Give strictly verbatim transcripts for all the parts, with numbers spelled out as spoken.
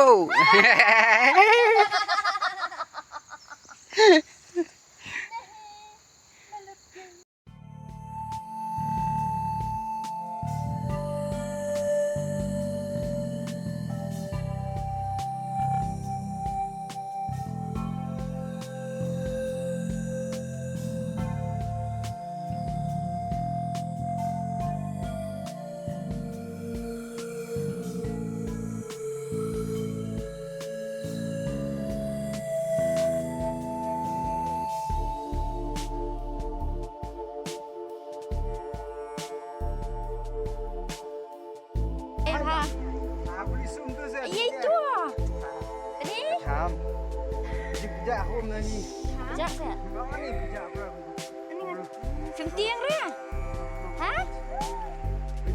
Oh. Eh, ha. Iye itu. Ni? Ham. Jik jak hom na ni. Jak se. Ni. Fim tieng re. Ha?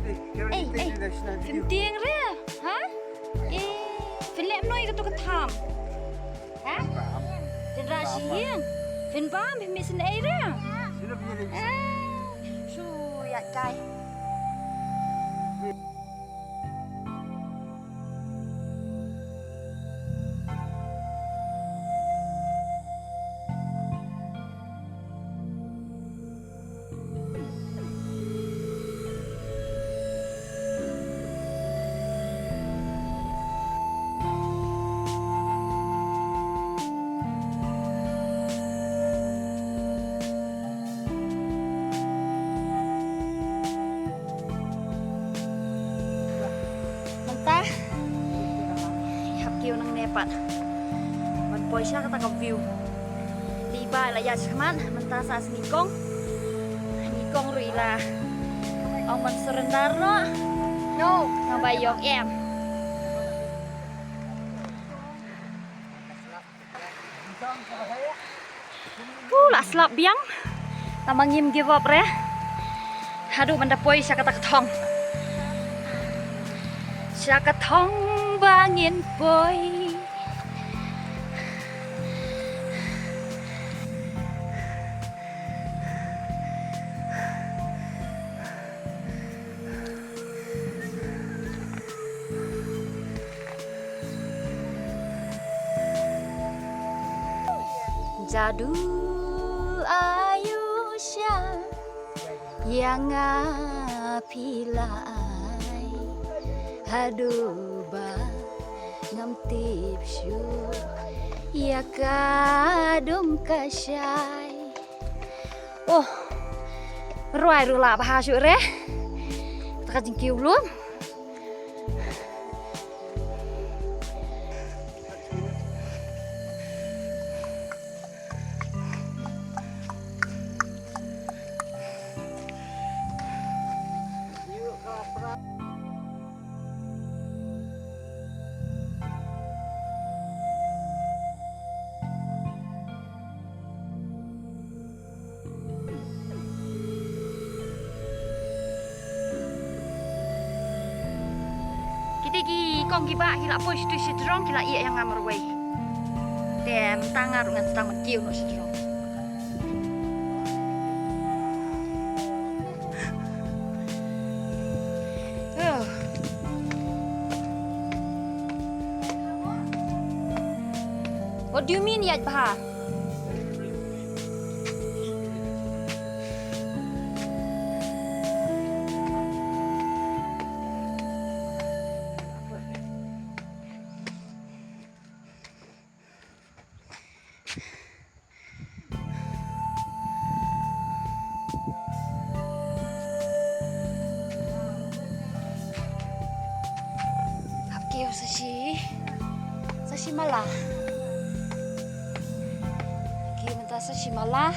Eh, eh. Fim tieng re. Ha? Eh, fim lem noi ka tu ka tham. Ha? Phin rah shi ïing. Phin bam, phin mih sien ei re. Eh, shu ïaid kai. Mynta hap kiew nangne pat ban poi sha kata ka view. Te i Bah la ïaid shakhmat, mynta sa sngewkong. Sngewkong ruh i la ong ban surrender noh. No. Naba ïong em. Puh, la slap biang. Tang ba ngim give up re. Haduh ban da poi sha kata ka thong. Sha ka thong ba ngin poi. Jadu ayu sha ïa nga phi la ai, haduh ba ngam tip shuh ïa ka dum ka shai. Oh, rwai ruh lah bha shuh re. Kata ka jingkiew lum. Kita ki kong ki bah ki la poi sha tu sha jrong, ki la ïeh ïa nga marwei. Te mynta nga ruh ngan sdang ban kiew noh sha jrong. Oh. What do you mean, ïaid bha? Hap kiew sa shi, sa shi mala. Kiew mynta sa shi mala.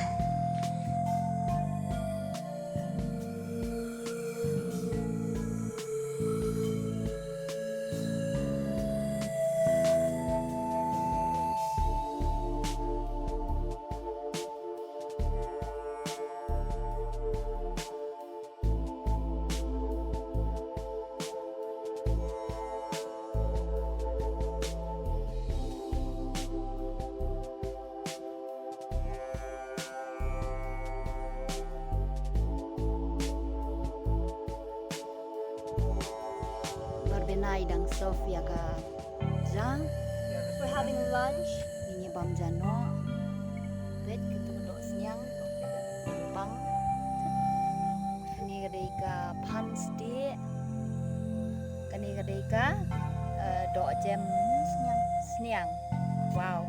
Barbena i dang sof ïa ka Ja, we're having lunch. Ngin ïa bam ja noh. Peit kito ka doh sniang. Pang. Kane ka dei ka phan stieh. Kane ka dei ka, eh, doh jem sniang. Sniang. Wow.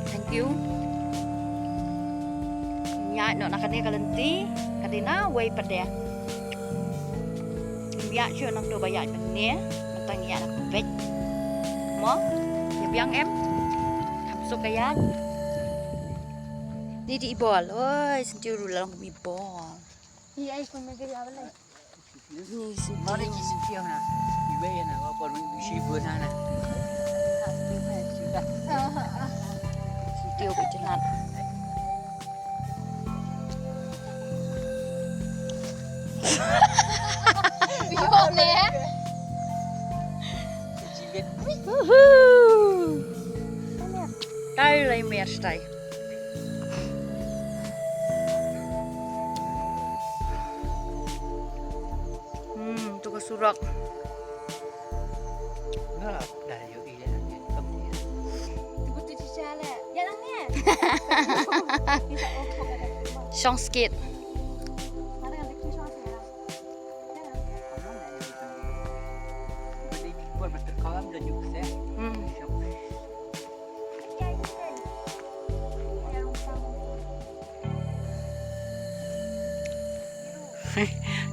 Thank you. Ïa, noh na kane ka lynti, ka dei na wei pat de. Ïa, shu nang to ba ïa mynne, mynta ïa na peit. Mo, ïa biang em. Kam suk ka ïa. Ni di bol. Oi, senti ru long mi bol. Ni ai kun me gari awal. Ni senti. Mari ki senti na. Ibe ya na, ko por mi si bu na na. Senti ko jalan. Yo ne. Woohoo. Tai lai mer tai. Hmm, tu ka surok. Nga dah yu ile. Shong skit. Hmm.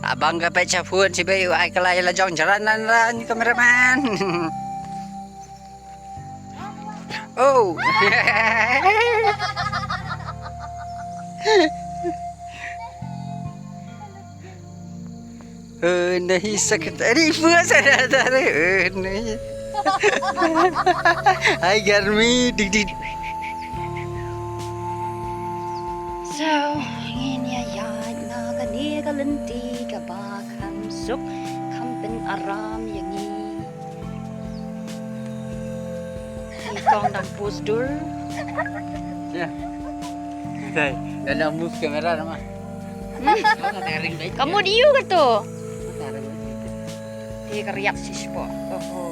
Abang ka pet chapun si bayu ai kalai la jong jalan nan ran cameraman. Oh. Oh, nahi sakit. Ari fu sa da da. Oh, nahi. Ai garmi dik dik. So, ngin ïa ïaid na kane ka lynti kaba kham suk, kham pynaram ïa ngi. Ki kong dang pus dur. Ya. Dai, dang move kamera nama. Ka mut ïu kato. Te ka riak shisha. Oho.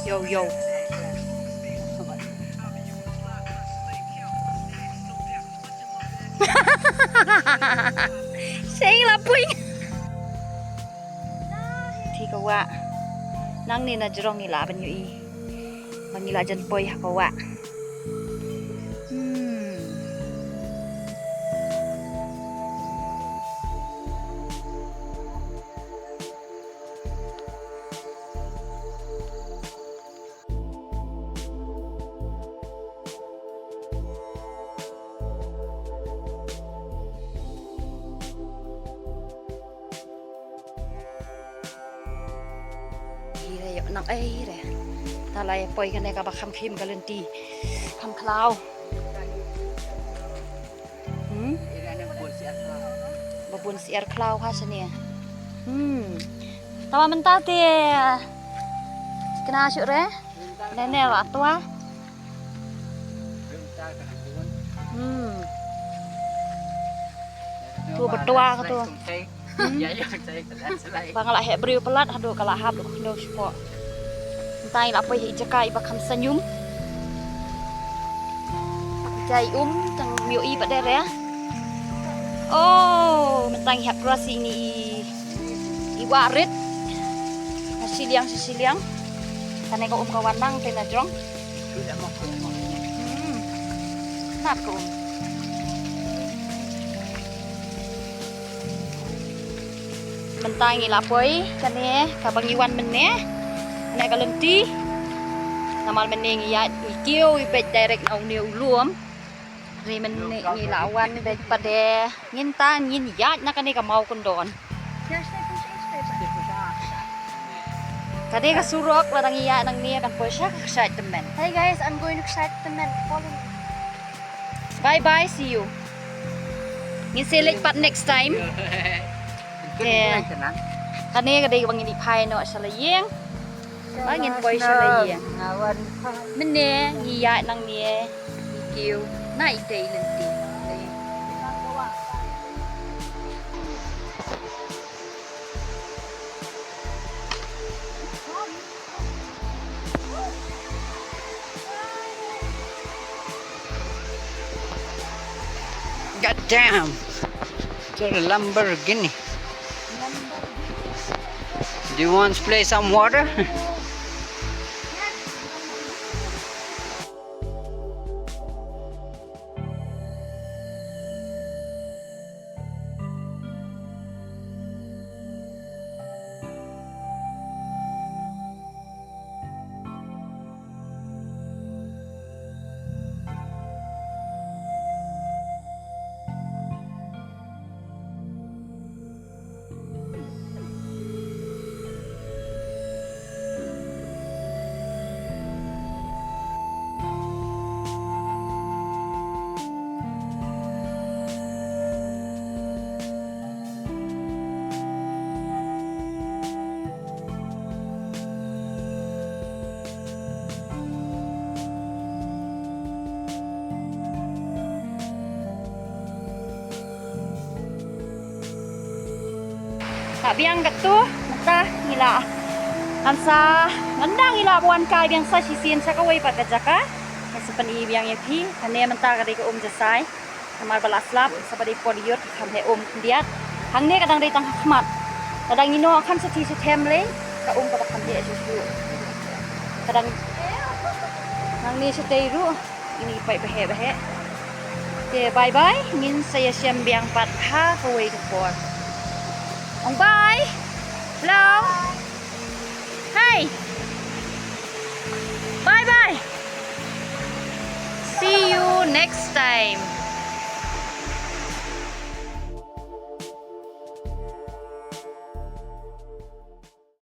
Yo, yo. Sei la pui. Te ka wah. Nangne na jrong ngi lah ban ïohi. Ba ngi lah jan poi ha ka wah. Hmm. Ei re, ïoh nang ei re. Ta la ïa poi kane kaba kham khim ka lynti. Kham khlaw. Hmm? Ba bun syiar khlaw ha shane. Hmm. Tama mynta te. Kena shuh re. Ne ne la twa. Hmm. Tu ba twa ka tu. Hmm? Ba nga la heh briew palat haduh ka la hap duk khyndew shapoh. Mynta ngi la poi ha i jaka iba kham sanium. Jai um tang mioh i pat de re. Oh, mynta ngi hap cross ïa ine i, i wah rit. Nga shiliang, shi shiliang. Kane ka um ka wan nang te na jrong. Hmm. Nat ka um. Mynta ngi la poi kane kaba ngi wan mynne. Kane ka lynti. Namar mynne ngi ïa ngi kiew i peit direct na une u lum. Ri mynne ngi la wan bad pat de ngin tan ngin ïaid na kane ka maw kyndon. Ka dei ka surok, lada ngi ïaid nangne kan poi sha ka kshaid tymmen. Hey guys, I'm going to kshaid tymmen. Follow me. Bye bye, see you. Ngin sa leit pat next time. Te kane ka dei kaba ngin ïa phai noh sha la ïing. Ba ngin poi sha la ïing. Mynne ngi ïaid nangne, ngi kiew na itei lynti. God damn! It's a Lamborghini. Do you want to play some water? Ka biang katto, mynta ngi la, ngan sa, ngan da ngi la buan kai biang sa shisien sha kawei pat ka jaka. Ngan sa pyni biang ïa phi, kane mynta ka dei ka um Jasai. Namar ba la slap, sa ba dei por ïoh ka kham heh um khyndiat. Hangne ka dang dei tang ha khmat. Lada ngi noh kham shatei shatei lei, ka um kaba kham heh shuh shuh. Ka dang hangne shatei ruh. Ini pait ba heh ba heh. Te bye bye, ngin sa ïashem biang pat ha kawei ka por. Ong bye. Hello. Hey. Bye bye. See you next time.